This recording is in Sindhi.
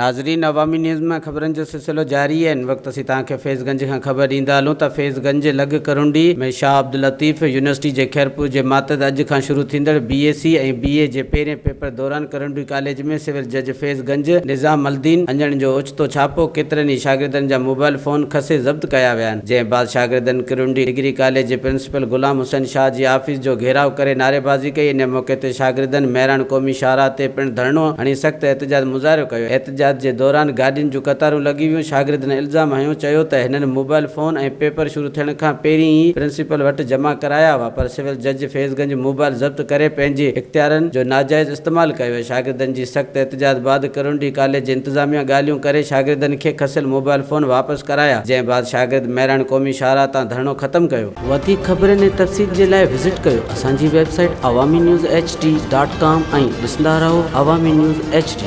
ناظرين عوامي نيوز ۾ خبرن جو سلسلو جاري آهي هن وقت اسين توهان کي فيض گنج کان خبر ڏيندا هلون ته فيض گنج لڳ ڪرونڊي ۾ شاهه عبداللطيف يونيورسٽي جي خيرپور جي ماتحت اڄ کان شروع ٿيندڙ بي ايس سي ۽ بي اي جي پهرين پيپر دوران ڪرونڊي ڪاليج ۾ سول جج فيض گنج نظام الدين اڃڻ جو اوچتو ڇاپو ڪيترن ئي شاگردن جا موبائل فون کسي ضبط ڪيا ويا آهن جنهن بعد شاگردن ڪرونڊي ڊگري ڪاليج جي پرنسپل غلام حسين شاهه جي آفيس جو گهيراء ڪري نعريبازي ڪئي ان موقعي تي شاگردن مهراڻ قومي شاهراهه تي پڻ ڌرڻو هڻي سخت احتجاج مظاهرو ڪيو. احتجاج جي دوران گاڏين جون قطارون لڳي ويون، شاگردن الزام هنيو چيو ته هنن موبائل فون ۽ پيپر شروع ٿيڻ کان پهرين ئي پرنسپل وٽ جمع ڪرايا هئا پر سول جج فيض گنج موبائل ضبط ڪري پنهنجي اختيارن جو ناجائز استعمال ڪيو. شاگردن جي سخت احتجاج بعد ڪرونڊي ڪاليج جي انتظاميا ڳالهيون ڪري شاگردن کي کسيل موبائل فون واپس ڪرايا جنهن بعد شاگرد مهراڻ قومي شاهراهه تان ڌرڻو ختم ڪيو. وڌيڪ خبرن ۽ تفصيل جي لاء وزٽ ڪيو اسان جي website Awami news H D dot com ۽ ڏسندا رهو عوامي نيوز ايڇ ڊي.